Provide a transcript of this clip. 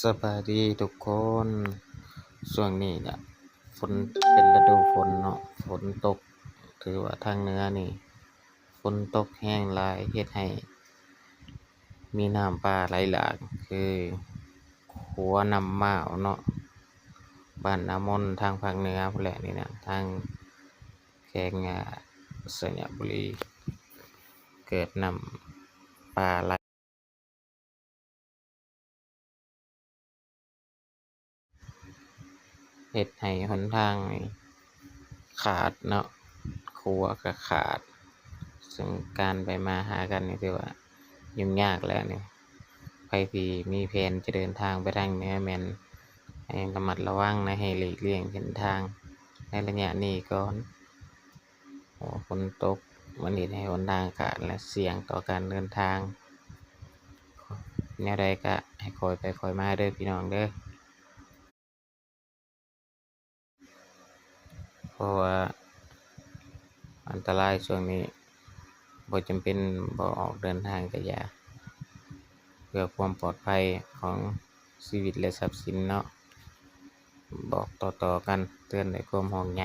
ສະບາຍດີທຸກຄົນ, ຊ່ວງນີ້ກະຝົນ ເປັນລະດູຝົນເນາະ, ຝົນຕົກ, ຖືວ່າທາງເໜືອນີ້ຝົນຕົກແຮງຫຼາຍ ເຮັດໃຫ້ມີນ້ຳປ່າໄຫຼຫຼາກ ຄືຂົວນ້ຳໝ້າວເນາະ, ບ້ານນາມົນ ທາງພາກເໜືອພຸ້ນແຫຼະນີ້ນະ, ທາງແຂວງ ອາ ໄຊຍະບູລີ ເກີດນ້ຳປ່າໄຫຼ ເຮັດໃຫ້ຫົນທາງນີ້ຂາດເນາະ, ຂົວກະຂາດ, ເຊິ່ງການໄປມາຫາກັນນີ້ຖືວ່າຫຍຸ້ງຍາກແລ້ວນີ້. ໃຜທີ່ມີແຜນຈະເດີນທາງໄປທາງເໜືອແມ່ນໃຫ້ລະມັດລະວັງນະ, ໃຫ້ຫຼີກລ່ຽງເສັ້ນທາງ. ໃນໄລຍະນີ້ກໍ ໂອ້ ຝົນຕົກ ມັນເຮັດໃຫ້ຫົນທາງຂາດ ແລະ ສ່ຽງຕໍ່ການເດີນທາງ. ແນວໃດກະໃຫ້ຄ່ອຍໄປຄ່ອຍມາເດີພີ່ນ້ອງເດີ, ເພາະວ່າອັນຕະລາຍຊ່ວງນີ້ ບໍ່ຈຳເປັນບໍ່ອອກເດີນທາງກະຢ່າ ເພື່ອຄວາມປອດໄພຂອງຊີວິດ ແລະ ຊັບສິນເນາະ. ບອກຕໍ່ໆກັນ ເຕືອນດ້ວຍຄວາມຫ່ວງໃຍ.